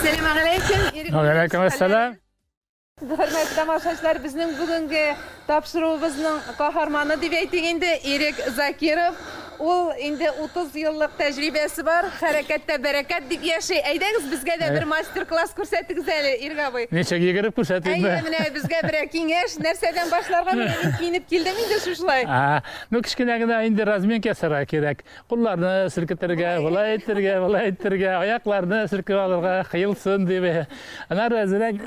Әссәламегаләйкем, Ирек. Вәгаләйкем әссәлам. Хөрмәтле тамашачылар, безнең бүгенге тапшыруыбызның каһарманы дип әйтик инде, Ирек Закиров. Ул инде 30 еллык тәҗрибәсе бар, хәрәкәттә бәрәкәт дип яши. Әйдәгез, безгә дә бер мастер-класс күрсәтегез әле, Ирек абый. Ничек йөгереп күрсәтимме? Әйе, менә безгә берәр киңәш, нәрсәдән башларга? Менә мин киенеп килдем инде шушылай. Ну, кечкенә генә инде разминка ясарга кирәк. Кулларны селкетергә, болай итергә, болай итергә, аякларны селкеп алырга, кыелсын дип. Аннары әзрәк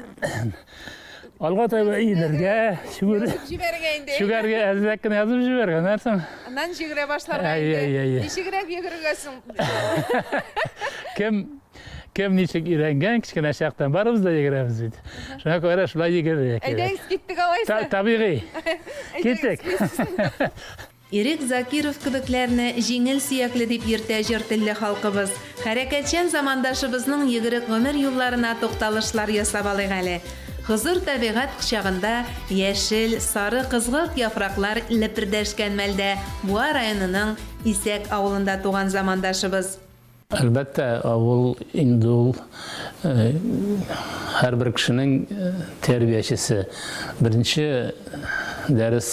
алга таба иелергә, шүгер. Җибәрергә инде. Шүгәргә әзрәк кенә язып җибәргә, нәрсә? Аннан йөгерә башларга инде. Ничегрәк йөгерергә соң? Кем кем ничек өйрәнгән, кечкенә чактан барыбыз да йөгерәбез бит. Шуңа күрә шулай йөгерергә кирәк. Әйдәгез, киттек алайса. Табигый. Киттек. Ирек Закиров кебекләрне җиңел сөякле дип йөртә җор телле халкыбыз. Хәрәкәтчән замандашыбызның йөгерек гомер юлларына тукталышлар ясап алыйк әле. Хозур табигать кочагында яшел, сары, кызгылт яфраклар лепердәшкән мәлдә Буа районының Исәк авылында туган замандашыбыз. Әлбәттә, авыл инде ул һәрбер кешенең тәрбиячесе. Беренче дәрес,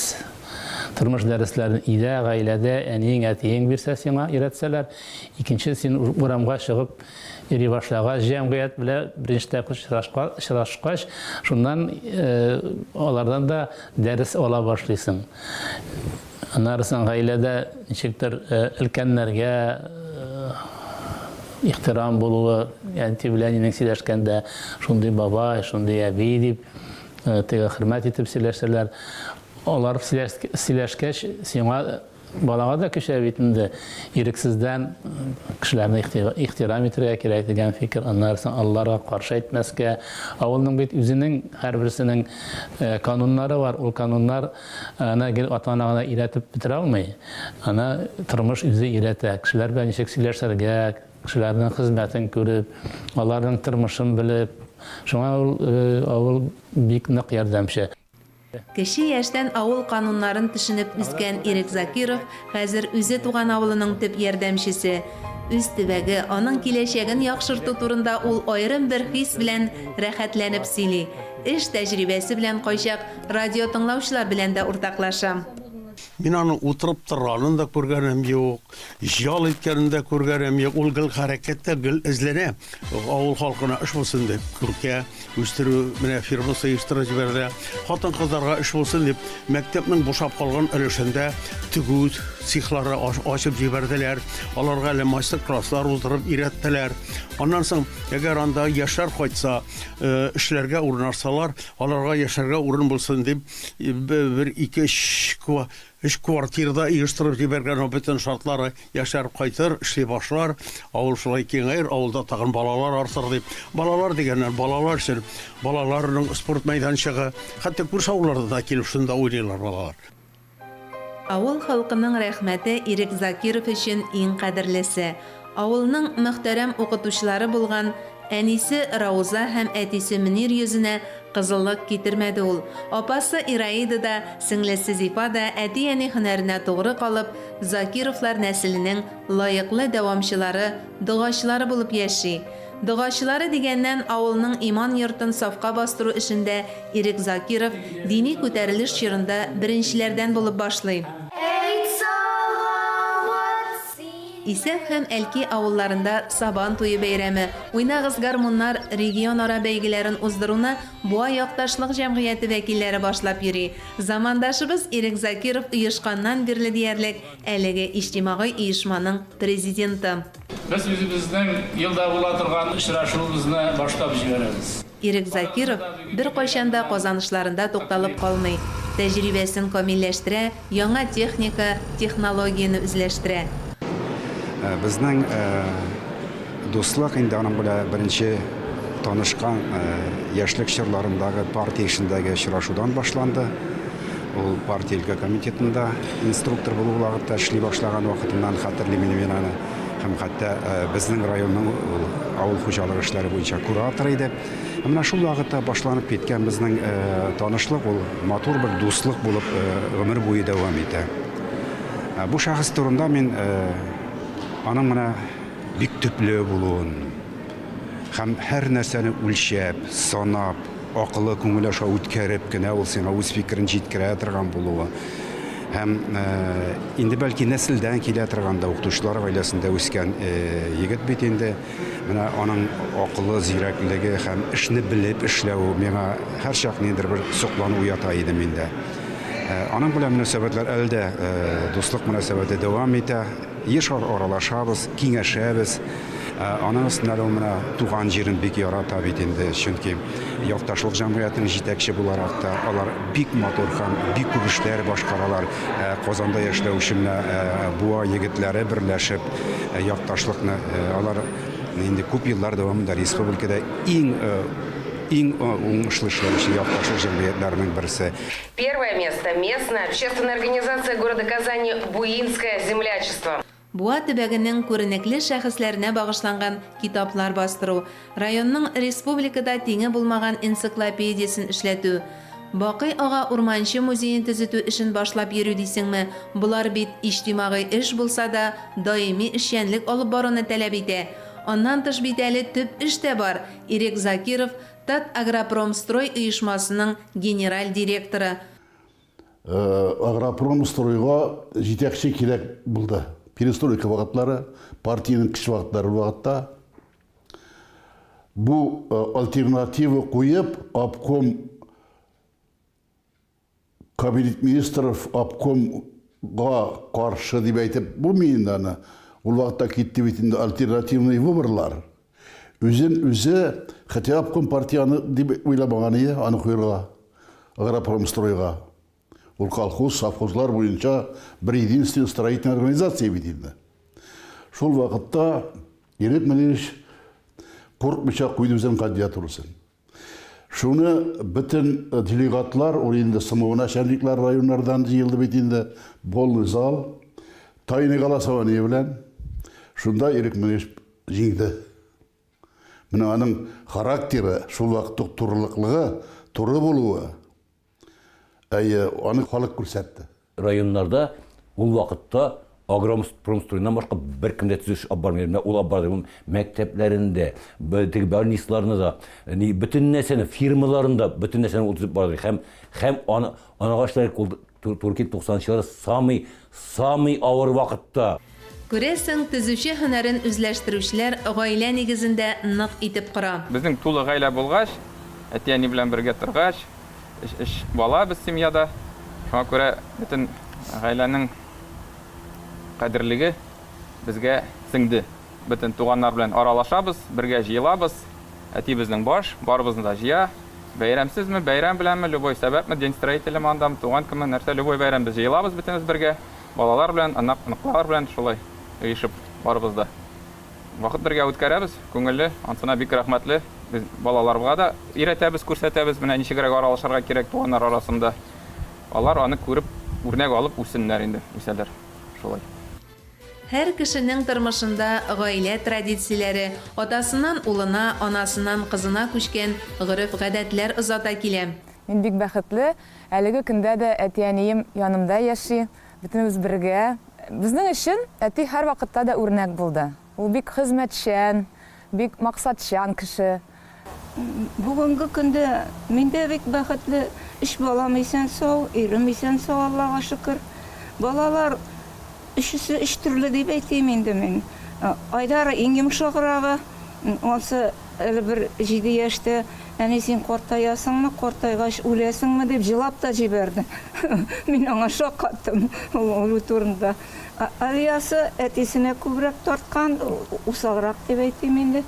тормыш дәресләрен өйдә, гаиләдә әниең, әтиең бирсә сиңа, өйрәтсәләр, икенче син урамга чыгып йөри башлагач, җәмгыять белән беренче тапкыр очрашкач, шуннан алардан да дәрес ала башлыйсың. Аннары соң гаиләдә ничектер өлкәннәргә ихтирам булуы, әти белән әнинең сөйләшкәндә шундый бабай, шундый әби дип теге хөрмәт итеп сөйләшәләр. Алар сөйләшкәч, сиңа балага да күчә бит инде. Ирексездән кешеләрне ихтирам итәргә кирәк дигән фикер. Аннары соң аларга каршы әйтмәскә. Авылның бит үзенең һәрберсенең кануннары бар. Ул кануннар Аны гел ата-ана гына өйрәтеп бетерә алмый. Аны тормыш үзе өйрәтә. Кешеләр белән ничек сөйләшергә, кешеләрнең хезмәтен күреп, аларның тормышын белеп. Шуңа ул авыл бик нык ярдәмче. Кече яшьтән авыл кануннарын төшенеп үскән Ирек Закиров хәзер үзе туган авылының төп ярдәмчесе. Үз төбәге, аның киләчәген яхшырту турында ул аерым бер хис белән рәхәтләнеп сөйли. Эш тәҗрибәсе белән кайчак радиотыңлаучылар белән дә уртаклаша. Мин аның утырып торганын да күргәнем юк, ял иткәнен дә күргәнем юк. Ул гел хәрәкәттә, гел эзләнә. Авыл халкына эш булсын дип, күркә үстерү менә фирмасы оештырып җибәрде. Хатын-кызларга эш булсын дип, мәктәпнең бушап калган өлешендә тегү цехлары ачып җибәрделәр. Аларга әле мастер-класслар уздырып өйрәттеләр. Аннан соң, әгәр анда яшьләр кайтса, эшләргә урнашсалар, аларга яшәргә урын булсын дип, бер, ике, өч, өч квартира да оештырып җибәргән, ул бөтен шартлары, яшьләр кайтыр, эшли башлар, авыл шулай киңәер, авылда тагын балалар артыр дип. Балалар дигәннән, балалар өчен, балаларның спорт мәйданчыгы, хәтта күрше авылларда да килеп шунда уйныйлар балалар. Авыл халкының рәхмәте Ирек Закиров өчен иң кадерлесе. Авылның мөхтәрәм укытучылары булган әнисе Рауза һәм әтисе Мөнир йөзенә кызыллык китермәде ул. Апасы Ираида да, сеңлесе Зифа да әти-әни һөнәренә тугры калып, Закировлар нәселенең лаеклы дәвамчылары, догачылары булып яши. Догачылары дигәннән, авылның иман йортын сафка бастыру эшендә Ирек Закиров дини күтәрелеш чорында беренчеләрдән булып башлый. Әйт салават син. Исәк һәм Әлки авылларында Сабан туе бәйрәме, Уйнагыз гармуннар регионара бәйгеләрен уздыруны Буа якташлык җәмгыяте вәкилләре башлап йөри. Замандашыбыз Ирек Закиров оешканнан бирле диярлек әлеге иҗтимагый оешманың президенты. Без үзебезнең елда була торган очрашуыбызны башлап җибәрәбез. Ирек Закиров беркайчан да казанышларында тукталып калмый, тәҗрибәсен камилләштерә, яңа техника, технологияне үзләштерә. Безнең дуслык инде аның белән беренче танышкан яшьлек чорларындагы партия эшендәге очрашудан башланды. Ул партия өлкә комитетында инструктор булу вакытта эшли башлаган вакытыннан хәтерлим инде мин аны. Һәм хәтта безнең районның ул авыл хуҗалыгы эшләре буенча куратор иде. Һәм менә шул вакытта башланып киткән безнең танышлык ул матур бер дуслык булып гомер буе дәвам итә. Бу шәхес турында мин аның менә бик төпле булуын, Һәм һәр нәрсәне үлчәп, санап, акылы, күңеле аша үткәреп кенә ул сиңа үз фикерен җиткерә торган булуы. Һәм инде бәлки нәселдән килә торган да укытучылар гаиләсендә үскән егет бит инде. Менә аның акылы, зирәклеге һәм эшне белеп эшләве миңа һәрчак ниндидер бер соклану уята иде миндә. Аның белән мөнәсәбәтләр әле дә дуслык мөнәсәбәте дәвам итә. Еш аралашабыз, киңәшәбез. Аның өстенә әле ул менә туган җирен бик ярата бит инде, чөнки якташлык җәмгыятенең җитәкче буларак та алар бик матур һәм бик күп эшләр башкаралар. Казанда яшьләүче менә Буа егетләре берләшеп якташлыкны алар инде күп еллар дәвамында республикада иң иң уңышлы эшләүче якташлык җәмгыятьләренең берсе. Первое место, местная общественная организация города Казани Буинское землячество. Буа төбәгенең күренекле шәхесләренә багышланган китаплар бастыру, районның республикада тиңе булмаган энциклопедиясен эшләтү, Бакый ага Урманче музеен төзетү эшен башлап йөрү дисеңме, болар бит, иҗтимагый эш булса да, даими эшчәнлек алып баруны таләп итә. Аннан тыш бит әле төп эш тә бар, Ирек Закиров, Татагропромстрой оешмасының генераль директоры. Агропромстройга җитәкче кирәк булды. Перестройка вакытлары, партиянең көч вакытлары ул вакытта. Бу альтернатива куеп, обком Кабинет министров обкомга каршы дип әйтеп булмый инде аны. Ул вакытта китте бит инде альтернативный выборлар. Үзен үзе, хотя обком партияне дип уйламаган иде, аны куерга агропромстройга. Ул колхоз, совхозлар буенча бер единственный строительная организация бит инде. Шул вакытта Ирек Мөнирович куркмыйча куйды үзенең кандидатурасын. Шуны бөтен делегатлар, ул инде СМУ начальниклар районнардан җыелды бит инде, полный зал, тайный голосование белән. Шунда Ирек Мөнирович җиңде. Менә аның характеры, шул вакыт ук турылыклыгы, туры булуы, Әйе, аны халык күрсәтте. Районнарда ул вакытта Агропромстройннан башка беркем дә төзелеш алып бармый. Менә ул алып барды. Мәктәпләрен дә, теге больницаларны да, ни, бөтен нәрсәне, фирмаларын да, бөтен нәрсәне ул төзеп барды. Һәм һәм аны анага эшләр туры килде 90 нчы елларда самый самый авыр вакытта. Күрәсең, төзүче һөнәрен үзләштерүчеләр гаилә нигезен дә нык итеп кора. Безнең тулы гаилә булгач, әти-әни белән бергә торгач, өч, өч бала без семьяда. Шуңа күрә бөтен гаиләнең кадерлеге безгә сеңде. Бөтен туганнар белән аралашабыз, бергә җыелабыз. Әти безнең баш, барыбызны да җыя. Бәйрәмсезме, бәйрәм беләнме, любой сәбәпме, день строителяме андамы, туган көнме, нәрсә, любой бәйрәм без җыелабыз бөтенебез бергә. Балалар белән, анык, оныклар белән шулай оешып барыбыз да. Вакыт бергә үткәрәбез, күңелле, ансына бик рәхмәтле. Без балаларга да өйрәтәбез, күрсәтәбез, менә ничегрәк аралашырга кирәк туганнар арасында. Алар аны күреп, үрнәк алып үссеннәр инде, үсәләр шулай. Һәр кешенең тормышында гаилә традицияләре, атасыннан улына, анасыннан кызына күчкән гореф-гадәтләр озата килә. Мин бик бәхетле, әлеге көндә дә әти-әнием янымда яши, бөтенебез бергә. Безнең өчен әти һәрвакытта да үрнәк булды. Ул бик хезмәтчән, бик максатчан кеше. Бүгенге көндә мин дә бик бәхетле, өч балам исән-сау, ирем исән-сау, Аллага шөкер. Балалар өчесе өч төрле дип әйтим инде мин. Айдары иң йомшаграгы, ансы әле бер җиде яшьтә, Әни, син картаясыңмы, картайгач үләсеңме, дип җылап та җибәрде. Мин аңа шаккаттым ул үлү турында. Алиясы әтисенә күбрәк тарткан, усалрак дип әйтим инде.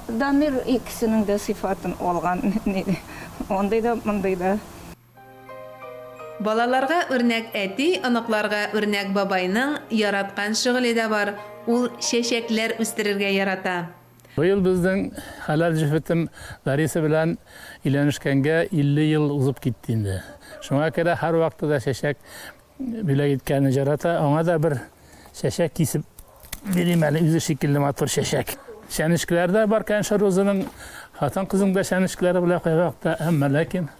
Дамир икесенең дә сыйфатын алган, андый да, мондый да. Балаларга үрнәк әти, оныкларга үрнәк бабайның яраткан шөгыле дә бар, ул чәчәкләр үстерергә ярата. Быел безнең хәләл җефетем Лариса белән өйләнешкәнгә 50 ел узып китте инде. Шуңа күрә һәрвакытта да чәчәк Бүләк иткәнне җарата, аңа да бер чәчәк кисеп бирим әле, үзе шикелле матур чәчәк. Чәнечкеләре дә бар, конечно, Розаның хатын-кызның да чәнечкеләре була кайвакытта, әмма ләкин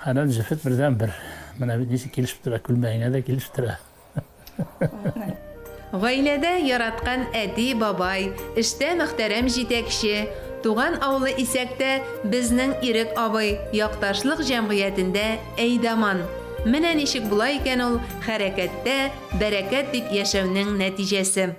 хәләл җефет бердәнбер. Менә бит ничек килешеп тора, күлмәгеңә дә килешеп тора. Гаиләдә яраткан әти, бабай, эштә мөхтәрәм җитәкче. Туган авылы Исәктә безнең Ирек абый якташлык җәмгыятендә әйдаман. Менә ничек була икән ул хәрәкәттә бәрәкәт дип яшәүнең нәтиҗәсе.